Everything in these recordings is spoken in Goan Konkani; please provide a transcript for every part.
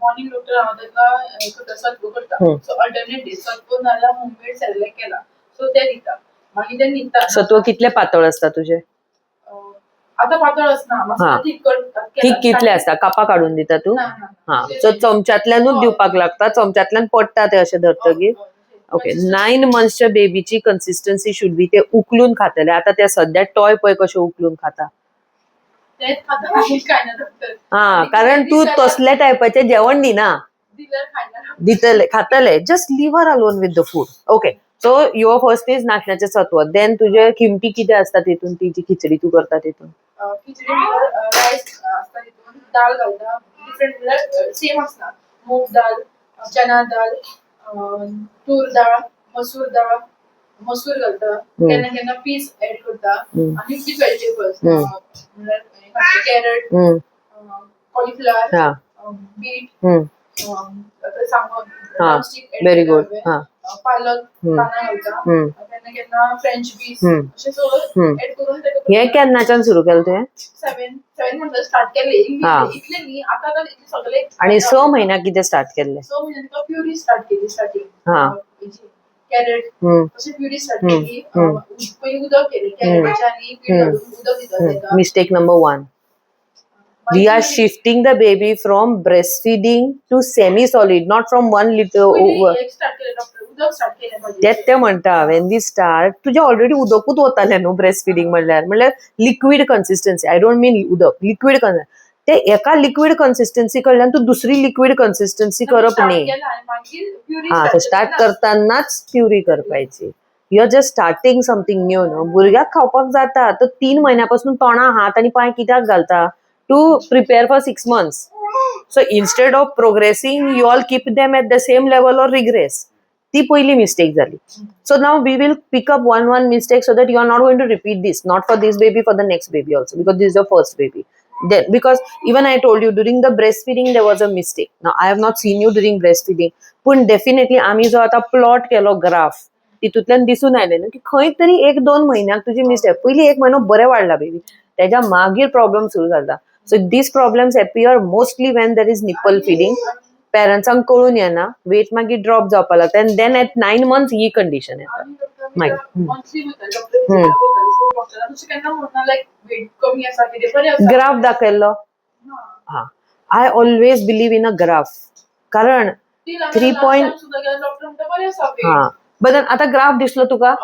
मॉर्निंग डॉक्टर हांव ताका हें करता, सत्व करता. सो अल्टरनेट डे सत्व नाल्यार होममेड सेरेलॅक केला, सो ते दिता. मागीर ते न्हिदता. सत्व कितले पातळ आसता तुजें? आतां पातळ आसना. मातसो थीक करता. थीक कितले आसता? कापां काडून दिता तूं? ना ना. हा, सो चमच्यांतल्यानूच दिवपाक लागता. चमच्यांतल्यान पडटा ते अशें धरतगीर. ओके, 9 मंथ्सच्या बेबीची कन्सिस्टन्सी should be ते उखलून खातले. आता ते सध्या टॉय पळय कशें उखलून खाता. तेच खाता आनी खायना डॉक्टर. हा, कारण तूं तसल्या टायपाचें जेवण दिना. दिल्यार खायना. दितले, खातले. Just leave her alone with the food, okay? So your first is नाशण्याचें सत्व. देन तुजे किमटी कितें आसता तितून? ती जी खिचडी तूं करता तितून? खिचडी म्हणल्यार रायस आसता, तितून दाल घालता डिफरंट, म्हणल्यार सेम आसना. मूग दाल, चना दाल, तूर दाळ, मसूर दाळ, मसूर घालता. केन्ना केन्ना पीस एड करता. आनी विथ वेजिटेबल्स, म्हणल्यार कॅरट, कॉलीफ्लावर, बीट, आतां सांगो ड्रमस्टीक. Very good. हा. पालक, पानां घालता. केन्ना केन्ना फ्रेंच बीन्स, अशें सगळं एड करून ताका. हे केन्नाच्यान सुरू केलें तुवें? 7 म्हणटा स्टार्ट केले. इतले न्ही, आतां आतां इतले सगळे. आणि 6 म्हयन्याक कितें स्टार्ट केल्लें? 6 म्हयन्यांनी तुका प्युरी स्टार्ट केली स्टार्टिंग. कॅरेट तशें प्युरी स्टार्ट केली. पयलीं उदक केलें कॅरेटाचें आनी पीठ घालून उदक दिता ताका. Mistake number one. We are shifting the baby from breastfeeding to semi solid, not from 1 liter over. पयलीं एक स्टार्ट केलें डॉक्टर, उदक स्टार्ट केलें. तेच ते म्हणटा, when we start, तुजें ऑलरेडी उदकूच वतालें न्हू. ब्रेस्ट फिडिंग म्हणल्यार liquid consistency. I don't mean उदक, लिक्वीड. ते एका लिक्वीड कन्सिस्टन्सी कडल्यान तूं दुसरी लिक्वीड कन्सिस्टन्सी करप न्ही. मागीर प्युरी. हा, तर स्टार्ट करतानाच प्युरी करपाची. You are just starting something new न्हू. भुरग्याक खावपाक जाता तर 3 म्हयन्या पासून तोंडा हात आनी पांय कित्याक घालता? To prepare for 6 months. So instead of progressing, you all keep them at the same level or regress. ती पहिली मिस्टेक झाली. So now we will pick up one one mistake so that you are not going to repeat this, not for this baby, for the next baby also, because this is the first baby. Then because even I told you, during the breastfeeding there was a mistake. Now, I have not seen you during breastfeeding, पण डेफिनेटली आम्ही जो आता प्लॉट केलो ग्राफ, तितूंतल्यान दिसून आयलें न्हू की खंय तरी एक दोन म्हयन्याक तुजी मिस्टेक. पयली एक म्हयनो बरें वाडला बेबी, त्याच्या मागीर प्रॉब्लेम सुरू जाता. So these problems appear mostly when there is nipple feeding. पेरंट्सांक कळून येना, वेट मागीर ड्रॉप जावपाक लागता आनी then at 9 months he condition येता. मागीर, मंथली वयताले डॉक्टर, सो डॉक्टरान तशें केन्ना म्हणना लायक वेट कमी आसा, कितें, बरें आसा. ग्राफ दाखयल्लो? ना. हा, I always believe in a graph, कारण three point- सुद्धा गेल्यार डॉक्टर म्हणटा बरें आसा weight. हा, बदल आता ग्राफ दिसलो तुका?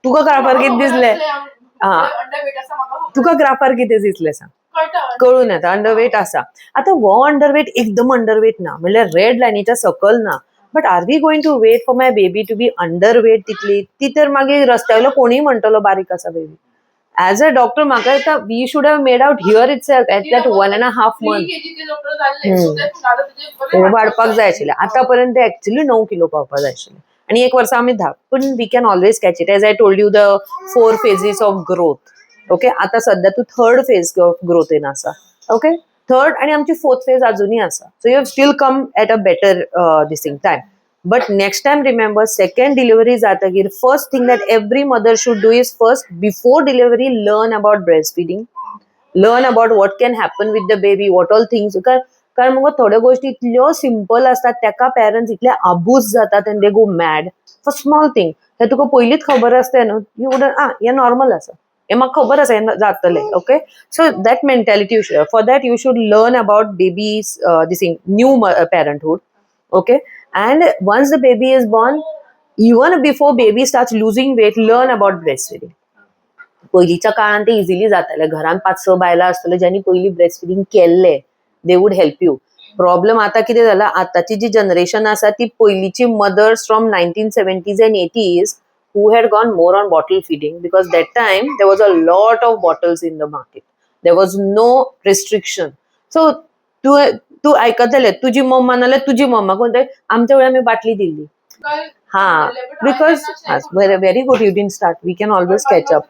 तुका ग्राफार कितें दिसलें? अंडर वेट आसा म्हाका खबर. तुका ग्राफार कितें दिसलें सांग. कळटा. कळून येता अंडरवेट आसा. आतां हो अंडरवेट एकदम अंडरवेट ना, म्हणल्यार रेड लायनीच्या सकल ना, but are we going to wait for my baby to be underweight? तितली ती तर मागीर रस्त्या वयलो कोणूय म्हणटलो बारीक आसा बेबी. एज अ डॉक्टर म्हाका येता, we should have made out here itself at that 1.5 three month. KG ते डॉक्टर जाल्ले, सो ते आतां तेजे बरें. वाडपाक जाय आशिल्लें. आतां पर्यंत ते एक्चुअली 9 किलो पावपाक जाय आशिल्ले आनी एक वर्सा आमी 10, पूण we can always catch it. As I told you, the four phases of growth, okay? आतां सध्या तूं थर्ड फेज ऑफ ग्रोथीन आसा, ओके? थर्ड आनी आमची फोर्थ फेज अजुनूय आसा. So you have still come at a better this thing time, but next time remember, second delivery जातकीर first thing that every mother should do is first, before delivery, learn about breast feeding, learn about what can happen with the baby, what all things. कारण कारण मुगो थोड्यो गोष्टी इतल्यो सिंपल आसतात, ताका पेरंट्स इतले आबूज जातात and they go mad for small thing. हे तुका पयलींच खबर आसता न्हू, you would, आ, हें नॉर्मल आसा, हें म्हाका खबर आसा, हें जातलें. Okay, so that mentality you should, for that you should learn about babies, this thing, new parenthood, okay? And once the baby is born, even before baby starts losing weight, learn about breastfeeding. पयलींच्या काळान ते इझिली जाताले. घरान पांच स बायलां आसतल्यो ज्यांनी पयलीं ब्रेस्ट फिडिंग केल्लें, they would help you. Problem आतां कितें जाला, आतांची जी जनरेशन आसा ती पयलींची mothers from 1970s and 80s who had gone more on bottle feeding, because that time there was a lot of bottles in the market. There was no restriction. So तूं तूं आयकतलें तुजी मम्मा नाल्यार तुजी मम्मा कोण तरी, आमच्या वेळार आमी बाटली दिल्ली. हा, because very good you didn't start. We can always catch up.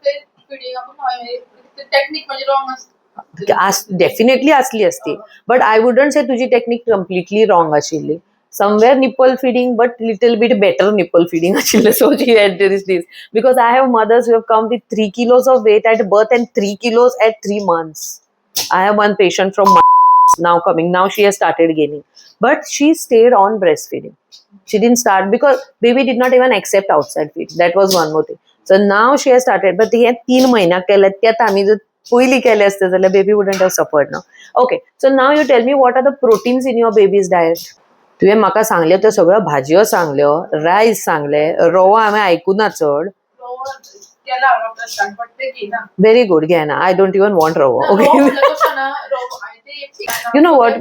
Technique म्हणजे रॉंग आसता. डेफिनेटली असली असती, बट I wouldn't से तुजी टेक्निक कम्प्लिटली रॉंग आशिल्ली. Somewhere nipple feeding, but little bit better nipple feeding आशिल्लें. So she had this because I have mothers who have come with 3 kilos of weight at birth and 3 kilos at 3 months. I have one patient from Now coming, now she has started gaining, but she stayed on breastfeeding. She didn't start because baby did not even accept outside feed. That was one more thing. So now she has started, but हे 3 म्हयन्याक केले तेत आमी जर पयलीं केले आसते जाल्यार baby wouldn't have suffered now. Okay, so now you tell me, what are the proteins in your baby's diet? तुवें म्हाका सांगल्यो त्यो सगळ्यो भाजयो सांगल्यो, रायस सांगले, रवो हांवें आयकुना चड. रवो केला हांवें स्टार्ट, बट ते घेयना. व्हेरी गुड, घेना. I don't even want रवो. रवो ओके. म्हणल्यार कशें ना, रवो हांवें ते You know what?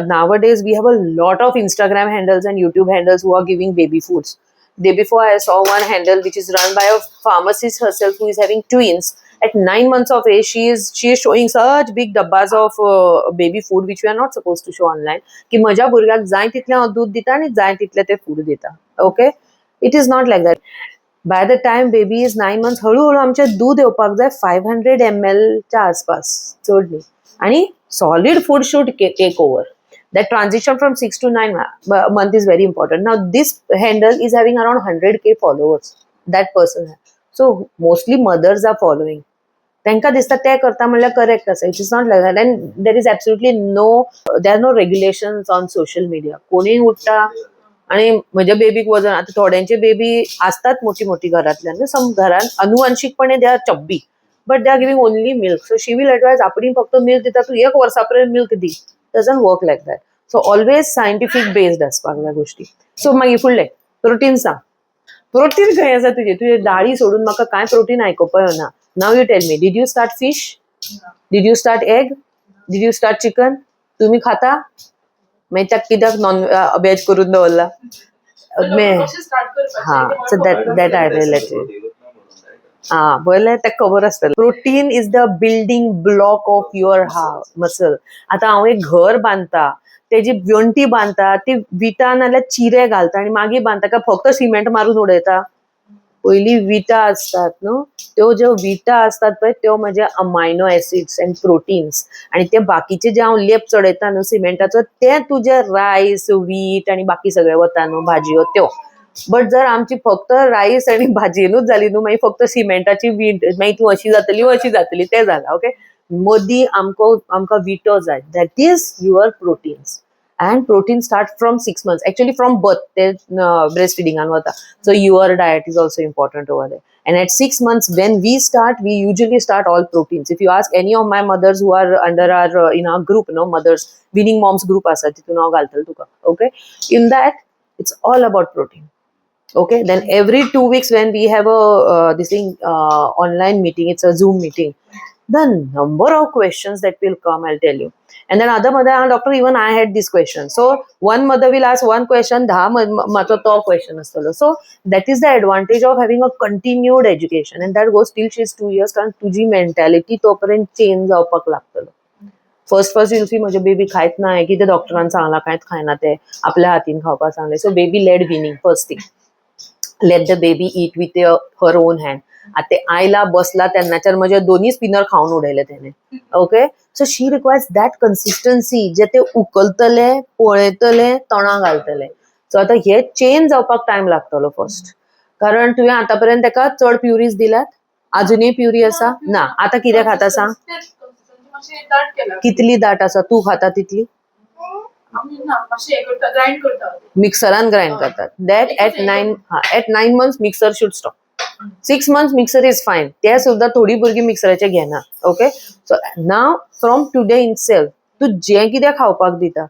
Nowadays we have a lot of Instagram handles and YouTube handles who are giving baby foods. Day before, I saw one handle which is run by a pharmacist herself who is having twins. At 9 months of age, she is showing such big dabbas of baby food, which we are not supposed to show online, की म्हज्या भुरग्याक जाय तितलें हांव दूद दिता आनी जाय तितलें तें फूड दिता. Okay, it is not like that. By the time baby is 9 months, हळूहळू आमचें दूद येवपाक जाय 500 ml च्या आसपास, चड न्ही. आणि solid food should take over. That transition from 6 to 9 month is very important. Now this handle is having around 100K followers, that person. So mostly mothers are following. तांकां दिसता ते करता म्हणल्यार करेक्ट आसा. It is not like that, and there are no regulations on social media. कोणीय उठ्ठा आणि म्हज्या बेबीक वजन. आतां थोड्यांचे बेबी आसतात मोठी मोठी घरांतल्यान, सम घरान अनुवांशिकपणे they are chubby, but they are giving only milk. So she will advise, आपण फक्त मिल्क दिता, तूं एक वर्सा पर्यंत milk the. Doesn't work like that. So always scientific based आसपाक जाय गोष्टी. सो मागीर फुडलें प्रोटीन सांग. प्रोटीन खंय आसा तुजें? तुजें डाळी सोडून म्हाका कांय प्रोटीन आयकुपा येना. Now you tell me, did you start fish? Did you start egg? Did you start chicken? तुमी खाता? मागीर ताका कित्याक नॉन वेज करून दवरला? मे कशें स्टार्ट करपाचें हा, तें so that I will let you. हा, बरें, तेका खबर आसतलें. Protein is the building block of your हा मसल. आतां हांव एक घर बांदता, तेजी वण्टी बांदता, ती विटा नाल्यार चिरे घालता आनी मागीर बांदता काय फक्त सिमेंट मारून उडयता? पयलीं विटा आसतात न्हू, त्यो ज्यो विटा आसतात पळय, त्यो म्हजे अमायनो एसिड्स एंड प्रोटीन्स आणि ते बाकीचे जे हांव लेप चडयता न्हू सिमेंटाचो, ते तुजे रायस, वीट आनी बाकी सगळे वता न्हू, भाजयो त्यो. बट जर आमची फक्त रायस आनी भाजयेनूच जाली न्हू, मागीर फक्त सिमेंटाची वीट, मागीर तूं अशी जातली, अशी जातली, तें जाला. ओके, मदीं आमकां विटो जाय. That is your proteins, and protein start from 6 months, actually from birth. ते ब्रेस्ट फिडिंगान वता, so your diet is also important over there. And at 6 months, when we start, we usually start all proteins. If you ask any of my mothers who are under our in our group, no, Mothers Winning Moms group आसा, तितून हांव घालतलें तुका. Okay, in that it's all about protein. Okay, then every 2 weeks when we have a this thing, online meeting, it's a Zoom meeting, the number of questions that will come, I'll tell you. And then other mother, "Ah, doctor, even I had this question." So one mother will ask one question, धा म्हाजो तो question आसतलो. So that is the advantage of having a continued education, and that goes till she is 2 years, कारण तुजी मेंटॅलिटी तोपर्यंत चेंज जावपाक लागतलो. फर्स्ट फर्स्ट you'll सी, म्हजे बेबी खायत ना, कितें डॉक्टरान सांगला, कांयच खायना, ते आपल्या हातीन खावपाक सांगले. So baby led weaning, first thing, let the baby eat with her own hand. आतां ते आयला बसला तेन्नाच्यान म्हजे दोन्ही स्पिनर खावन उडयले तेणे. Okay, so she requires that consistency, जे ते उखलतले, पळयतले, तोंडाक घालतले. सो आतां हे चेंज जावपाक टायम लागतलो फर्स्ट, कारण तुवें आतां पर्यंत ताका चड प्युरीज दिल्यात. अजुनूय प्युरी आसा ना? आतां कितें खाता सांग. मातशें दाट केला. कितली दाट आसा? तूं खाता तितली? आमी ना, मातशें हें करता, ग्रायंड करता. मिक्सरान ग्रायंड करतात. That at nine, हा, at 9 months mixer should stop. 6 months mixer is fine. ते सुद्दां थोडी भुरगीं मिक्सराचे घेना. Okay, so now from today itself, तूं जें कितें खावपाक दिता,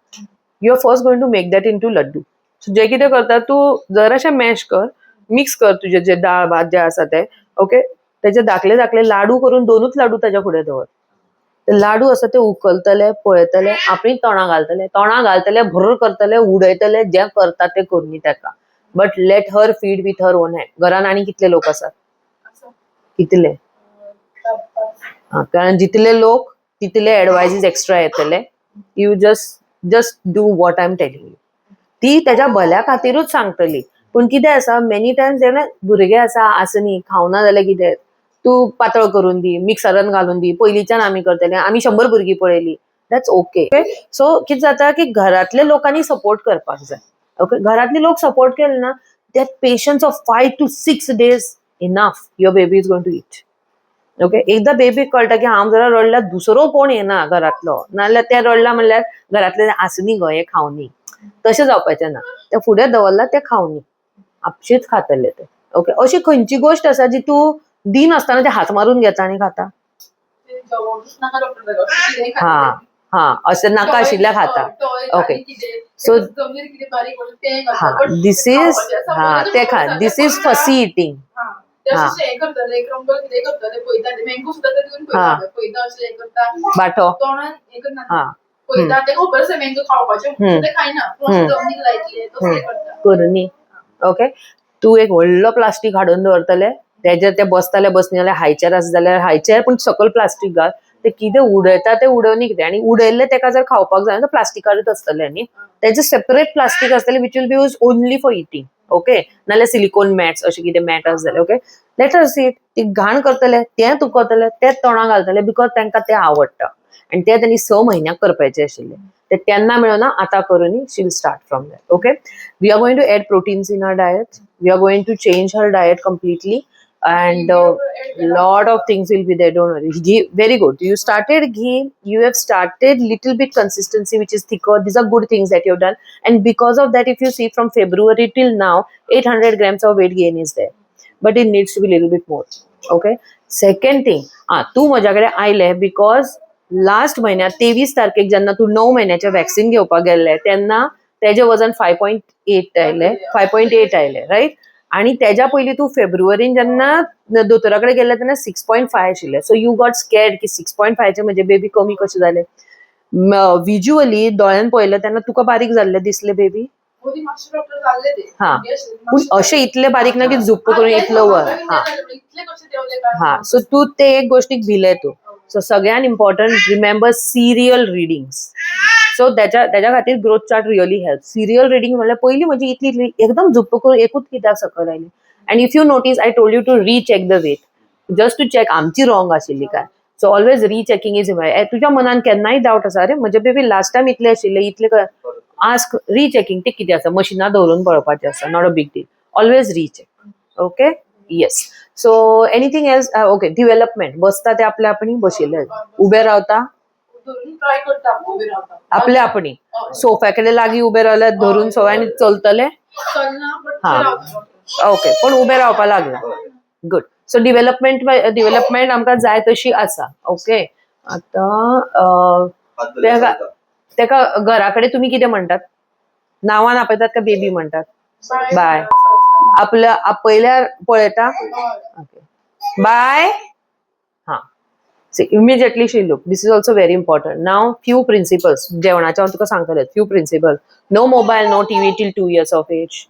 you are first going to make that into laddu. So जें कितें करता तूं, जराशें मॅश कर, मिक्स कर तुजें जे दाळ भात जे आसा ते. ओके, तेजे धाकले धाकले लाडू करून दोनूच लाडू ताज्या फुडें दवर. ते लाडू आसा ते उखलतले, पळयतले, आपली तोंडाक घालतले, तोंडाक घालतले, भुर्र करतले, उडयतले. जें करता तें करुनी ताका, but let her feed with her own hand. घरान आनी कितले लोक आसात? आसा. कितले? चार, पांच. हा, कारण जितले लोक तितले एडवायजीस एक्स्ट्रा येतले. You just do what I am telling you. ती त्याच्या भल्या खातीरूच सांगतली. पूण कितें आसा, मेनी टायम्स जेन्ना भुरगे आसा, आसा न्ही, खावना जाल्यार कितें, तूं पातळ करून दी, मिक्सरान घालून दी, पयलींच्यान आमी करतले, आमी 100 भुरगीं पळयली. That's okay. सो कितें जाता की घरांतल्या लोकांनी सपोर्ट करपाक जाय. ओके, घरांतले लोक सपोर्ट केले ना, that patience of 5 to 6 days enough, your baby is going to eat. Okay, एकदा बेबीक कळटा की हांव जरा रडल्यार दुसरो कोण येना घरांतलो, नाजाल्यार ते रडला म्हणल्यार घरांतले आसनी गो, हे खावनी. तशें जावपाचें ना. ते फुडें दवरला ते खावनी, आपशीच खातले ते. ओके, अशी खंयची गोश्ट आसा जी तूं दिनासतना ते हात मारून घेता आनी खाता? ते जेवणूच नाका डॉक्टर, कितेंय हा खाता. हा, अशें नाका आशिल्ल्या खाता. Okay. So- जमनीर कितें बारीक पडटा तें हा घालता, but this is खावपाचें आसा, हा पळय ते खा. तें This is fussy eating. हा, ते हा. अशें हें करतले, क्रंबल कितें करतले, पळयता. ते मँगो सुद्दां ते दिवन हा. पळयता, पळयता, अशें हें करता. बाटो. तोंडान हें करना. हा पळयता, तेका खबर आसा मँगो खावपाचें, ते खायना, पूण अशें जमनीक लायतले तसलें करता. करुनी. ओके, तूं एक व्हडलो प्लास्टीक हाडून दवरतले तेजेर ते बसताले, बसनी जाल्यार हायचेर आसा जाल्यार हायचेर, पूण सकयल प्लास्टीक घाल. ते कितें उडयता ते उडोवनी कितें, आनी उडयल्लें तेका जर खावपाक जाय जाल्यार प्लास्टिकारूच आसतलें न्ही. तेजे सेपरेट प्लास्टीक आसतलें which will be use only for eating, okay? नाल्यार सिलिकॉन मॅट्स, अशें कितें मॅट आसा जाल्यार. Okay, let her seat. ती घाण करतले तें तुकतले, तें तोंडाक घालतले, because तांकां तें आवडटा. आनी तें तेणी 6 म्हयन्याक करपाचें आशिल्लें, ते तेन्ना मेळना, आतां करूनी. She'll start from that, okay? We are going to add proteins in her diet. We are going to change her diet completely and lot of things will be there, don't worry. Ghee, very good, you started ghee. You have started little bit consistency which is thicker. These are good things that you have done, and because of that, if you see, from February till now, 800 grams of weight gain is there, but it needs to be little bit more, okay? Second thing, ah, तू म्हज्या कडेन आयले because last म्हयन्यात 23 तारखेक जेन्ना तूं 9 म्हयन्याचें वॅक्सिन घेवपाक गेल्ले तेन्ना तेजें वजन 5.8 आयलें, 5.8 आयलें, रायट? आणि तेज्या पयलीं तूं फेब्रुवारीन जेन्ना दोतोरा कडेन गेल्ले तेन्ना 6.5 आशिल्ले. सो you got scared की 6.5चे म्हजे बेबी कमी कशें जालें? विज्युअली दोळ्यान पळयलें तेन्ना तुका बारीक जाल्लें दिसलें बेबी? मदीं मातशें डॉक्टर जाल्ले ते. हा. पूण अशें इतलें बारीक ना की झुप्प करून इतलो वर. हा. इतले कशें देंवले काय? हा, सो तूं ते एक गोष्टीक भिले तूं. सो सगळ्यात important, remember serial readings. So त्याच्या खातीर growth chart really help. Serial reading म्हणल्यार पयली म्हणजे इतली इतली एकदम झुप्प करून एकूच कित्याक सकयल आयली? And if you notice, I told you to recheck the weight just to check आमची रॉंग आशिल्ली काय. सो ऑलवेज रिचेकिंग is, तुज्या मनान केन्नाय डावट आसा, अरे म्हजे बेबी लास्ट टायम इतले आशिल्ले, इतले, आस्क रिचेकिंग. ते कितें आसा, मशिनां दवरून पळोवपाचें आसा, not a big deal. Always recheck, okay? Yes, so anything else? Okay, development, बसता ते आपल्या आपणी बशिल्ले, उबे रावता? धरून ट्राय करता, उबे रावता. आपल्या आपणी? हय. सोफ्या कडेन लागीं उबे रावल्यार धरून सोफ्या आनी चलतले? चलना, बट हा. रावता. ओके, पण उबे रावपा लागला. गुड. सो डेव्हलपमेंट आमकां जाय तशी आसा. ओके, आतां तेका घरा कडेन तुमी कितें म्हणटात? नांवान आपयतात काय बेबी म्हणटात? बाय. आपल्या आपयल्यार पळयता? ओके, बाय. हा, see, immediately she look. This is also very important. Now, few principles. जेवणाचे हांव तुका सांगतले few principle. No mobile, no TV till 2 years of age.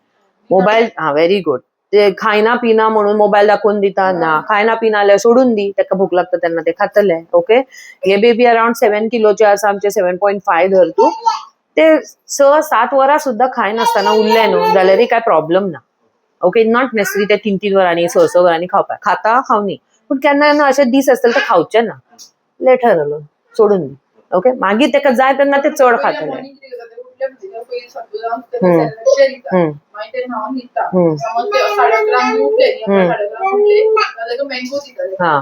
Mobile, हा, व्हेरी गुड. ते खायना पिना म्हणून मोबायल दाखोवन दिता ना. खायना पिना जाल्यार सोडून दी. ताका भूक लागता तेन्ना ते खातले. ओके, हे बेबी अराउंड 7 किलोचे आसा आमचे, 7.5 धर तूं. ते 6-7 वरां सुद्दां खायनासतना उरले न्हू जाल्यारय काय प्रॉब्लम ना. ओके, not necessary ते 3-3 वरांनी, 6-6 वरांनी खावपाक. खाता, खावनी, पूण केन्ना केन्ना अशे दीस आसतले ते खावचे ना. लेट हर अलोन, सोडून दी. ओके, मागीर ताका जाय तेन्ना ते चड खातले. मॉर्निंग कितें करता, ते उठले म्हणटकीर पयलीं सत्व जावन तेका सेरेलॅक दिता. मागीर ते न्हांवन न्हिदता. समज ते 11:30 उठले न्ही, 11:30 उठले जाल्यार ताका मँगो दिता.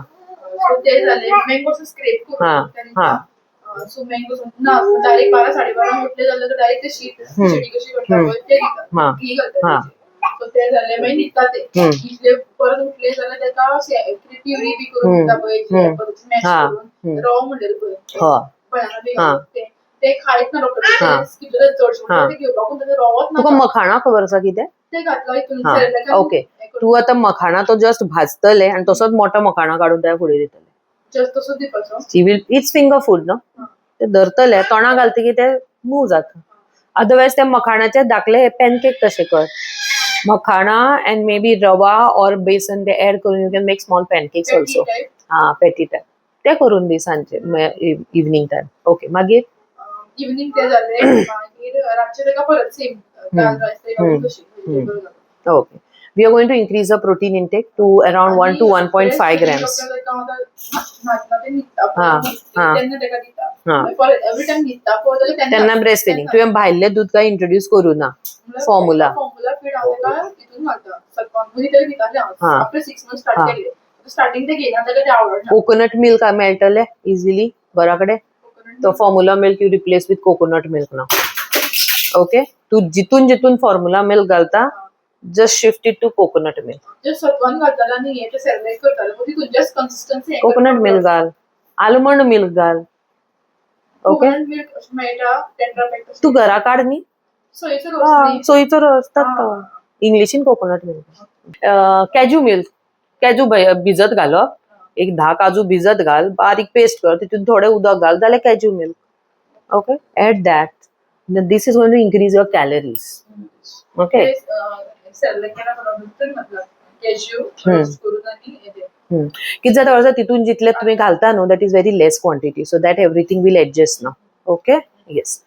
सो ते जाले, मँगो असो स्क्रेप करून ते दिता. सो मँगो ना, डायरेक्ट 12 12:30 उठले जाल्यार डायरेक्ट ते शीत, खिचडी कशी करता पळय ते दिता. घी घालता. सो ते जाले, मागीर न्हिदता ते. न्हिदले, परत उठले जाल्यार ताका अशें प्युरी बी करून दिता पळय, मॅश करून रव म्हणलेले पळय, बनाना बी घालून ते ते खायत ना डॉक्टर. ते स्किप जाता चडशे, म्हणटा ते घेवपाकून ताका रवत तुका ना. मखाणा खबर आसा कितें? ते घातला हितून सेरेलॅकान. तूं आतां मखाणा तो जस्ट भाजतले आनी तसोच मोठो मखाणा काडून त्या फुडें दितले. जस्ट तसोच दिवपाचो? She will, it's finger food न्हू. ते धरतले, तोंडा घालतकीर ते मूव जाता. अदरवायज ते मखाणाचे धाकले हे पॅनकेक कशे कर, मखाणा and may be रवा ऑर बेसन ते ऍड करून you can make small pancakes also. हा, पेटी टायप ते करून दी सांजचे, इवनींग टायम. ओके, मागीर? इवनींग ते जाले, मागीर रातचे ताका परत सेम दाल रायस ते घालून कशी. Okay, we are going to increase the protein intake to around 1 to 1.5 grams. न्हातना ते न्हिदता हा. तेन्ना ताका दिता. परत एवरी टायम न्हिदता पळय जाल्यार तेन्ना ब्रेस्ट फिडिंग. तुवें भायलें दूद काय इंट्रोड्यूस करूं ना, फॉर्मुला. फॉर्मुला फीड हांव ताका हितून घालता, सत्वान मदीं तरी दितालें हांव. आफ्टर 6 मंथ स्टार्ट केले. स्टार्टिंग ते घेयना जाल्यार ते आवडना. कोकोनट मिल्क मेळटले इझिली घरा कडेन. Coconut तो formula milk you replace with coconut milk ना, ओके? तू जितून जितून फॉर्म्युला मिल्क घालता, just shift it to coconut milk. जे सत्वान घालताले आनी हे ते सेरेलॅक करताले, पूण तितून जस्ट कन्सिस्टन्सी. कोकोनट मिल्क घाल, आल्मंड मिल्क घाल, ओके? कोकोनट मिल्क अशें मेळटा टेट्रा पॅक. तू घरा काड न्ही. सोयेचो रोस न्ही? सोयीचो रस तो इंग्लिशीन coconut milk. Cashew milk, cashew भिजत घालप, एक 10 काजू भिजत घाल, बारीक पेस्ट कर, तितून थोडे उदक घाल, जाल्यार cashew milk, okay? Add that. This is going to increase your calories, okay? Cerelac केला भितर घातला कॅज्यू रोस्ट करून आनी हे ते. कितें जाता वर्सा, तितून जितले तुमी घालता न्हू, that is very less quantity, so that everything will adjust ना, ओके? येस.